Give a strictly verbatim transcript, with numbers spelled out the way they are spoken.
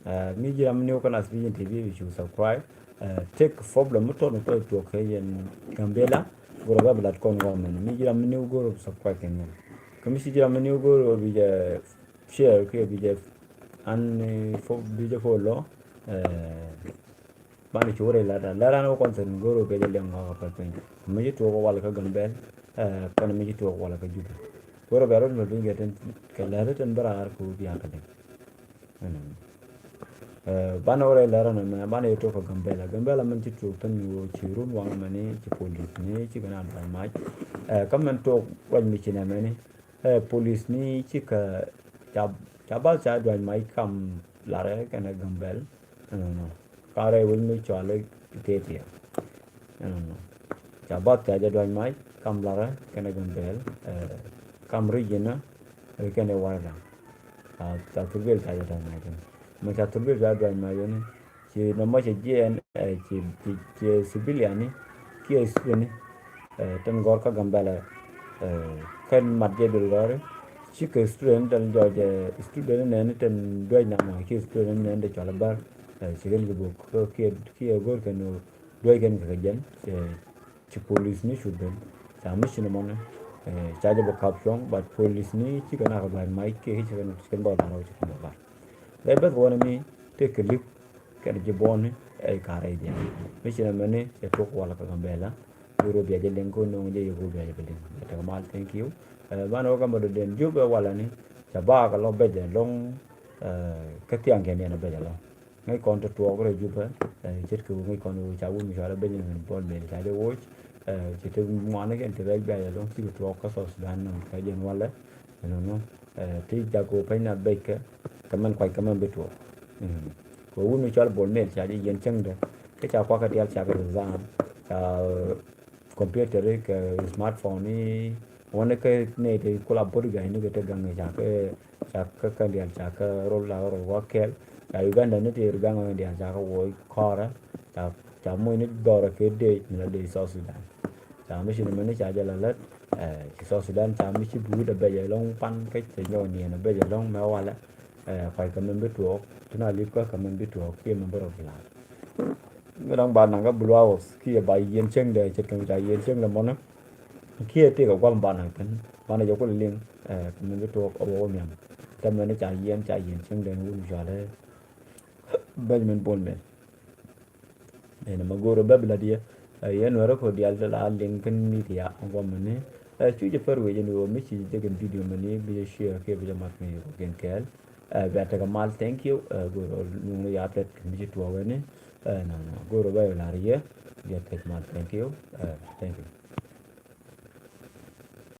Ɛ, mi ji̱ ram mi niw kä Nas Vision T V bi cu subscribe. Ɛ, tëk problem mi tɔt mi tɔt tuɔk kɛ yɛn Gambela. Go̱rɛ bɛ bi lat kɔn gɔmɛn. Mi ji̱ ram mi niw go̱rɛ bi subscribe kɛ niw. Kä mi ci ji̱ ram mi niw go̱rɛ bi jɛ share kiɛ bi jɛ an, ɛ, fo-, bi jɛ follow. Ɛ, banɛ cu rɛy lat an. Lat an wä kɔn thɛn go̱rɛ bi jɛ liɛŋ ŋɔk kɛ piny. Mi ci tuɔk wal kä Gambel. Ɛ, kɛn mi ci tuɔk wal kä Juba. Go̱rɛ bɛ rot mi piny kɛ tin kɛ lɛr tin bä raar kɛ wä biak kɛ liŋ. Ɛnɔnɔ. Ɛ, banɛ wä rɛy lɛr ɛnɔ mɛ, banɛ yɛ tuɔk kɛ Gambela. Gambela mɛn ci tuɔk thin mi wä ci run waŋ mɛni, ci polis ni, ci kɛn a duany mac. Ɛ, kä mɛn tuɔk ruac mi ci nɛ mɛni, ɛ, polis ni ci kɛ ca, ca bath ca duany mac kam larɛ kɛnɛ Gambel. Ɛnɔnɔ. Karɛ wec mi cɔal i̱ Ethiopia. Ɛnɔnɔ. Ca bath ca jɛ duany mac kam larɛ kɛnɛ Gambel, ɛ, kam region, ɛ, kɛnɛ warda. Ca, ca thurbil ca jɛ duany mac. Mɛ ca thurbil ca duany mac ni. Ci nɔmɔ cɛ jiɛn, ɛ, ci, ci, ci civilian ni, kiɛ student ni, ɛ, tin gɔr kä Gambela, ɛ, kɛn mat jɛ bil gɔri. Ci kɛ student tin jɔc, ɛ, student nɛn tin duec namɔ, ci student nɛn ti cɔl bär, ɛ, ci kɛn kɛ bok, kiɛ, kiɛ gɔr kɛn duec kɛn kɛ kɛ jɛn, ɛ, ci polis ni cu ben. Ca mi ci ni mɔni, ɛ, ca jɛ bɛ kap cuɔ̱ŋ, but polis ni ci kɛ nak duany mac kiɛ ci kɛn, ci kɛn bä lar, ci kɛn bä lar. Lɛ beth wani mi tëë kɛ lip kɛn ji̱ bɔni, ɛ, karɛ jɛ. Mi ci ni mɛni, ɛ, tok wala kɛ Gambela. Bi rubia jɛ liŋ ko nong jɛ yɛ rubia jɛ bɛ liŋ. Ɛ, tek mal, thank you. Ɛ, banɛ wä Gambela den Juba wala ni, ca ba kɛ lɔ bɛ jɛ lɔŋ, ɛ, kä thiaŋ kɛ niɛn bɛ jɛ lɔŋ. Ŋäc kɔn ti tuɔɔk rɛy Jupɛ, ɛ, ce̱tkɛ ɣöö ŋäc kɔn ɣöö ca wut mi cɔal i̱ Benjamin Bol Mel ca jɛ woc, ɛ, ci ti ŋuani kɛn ti rɛc bɛ̈ɛ̈c ɛlɔ̱ŋ cikɛ tuɔɔk kä South Sudan nɔmɔ kɛ jɛn walɛ, ɛnɔnɔ, ɛ, ti jak ɣöö pɛny na bɛckɛ, kɛ mɛn kuac kɛ mɛn bi tuɔɔk. Mm. Kɛ wut mi cɔal Bol Mel ca jɛ yiɛn cäŋdɛ, kä ca kuakä diaal ca kɛ resign, ca, computer kɛ smartphone ni, wani kä nɛy ti kula bot ga̱y ni kɛ te gaŋ ca kɛ, ca kɛ kɛn diaal ca kɛ rol la rol wa kɛl. Ca Uganda ni ti gaŋ kɛn diaal ca kɛ woi kɔrɛ. Ca, ca moc ni dhɔrɛ kɛ dec mi la dec South Sudan. Ca mi ci ni mɛn ni ca jɛ la lät, ɛ, ci South Sudan ca mi ci buut a bɛc ɛlɔŋ pan kä cɛ nyɔk niɛn a bɛc ɛlɔŋ mɛ walɛ. Ɛ, kuac kɛ mɛn bi tuɔɔk, ti na lip kä kɛ mɛn bi tuɔɔk, kiɛ mɛn bi rɔ bi la̱a̱t. Mi dɔ̱ŋ ba naŋ kä Blue House, kiɛ ba yiɛn cieŋdɛ, ce̱tkɛ mi ca yiɛn cieŋdɛ mɔnä. Kiɛ tëëkɛ gua̱th mi ba naŋ thi̱n, banɛ jɛ kulɛ liŋ, ɛ, kɛ mɛn bi tuɔɔk ɛ wä wä nhiam. Tɛ mɛn ca yiɛn, ca yiɛn cieŋdɛ ni wun cɔalɛ Benjamin Bol Mel. Ɛn mɛ go̱o̱r ɛ bɛ bi la diɛ. Ɛ, yɛn wärä kɔ diaal ti la liŋ kɛn media ɛ guamɛni. Ɛ, cu jɛ pär wecä ni ɣöö mi ci jɛ kɛn video mɛni bi jɛ share kiɛ bi jɛ mat kɛn yio̱k kɛn kɛɛl. Ɛ, bia tekɛ mal, thank you. Ɛ, go̱o̱r ɛ nuŋ ni ya pɛt kɛn bi ci tuɔɔk ɛni. Ɛ, nɔnɔ go̱o̱r ɛ bɛ yɛ lar yɛ. Bia tekɛ mal, thank you. Ɛ, thank you.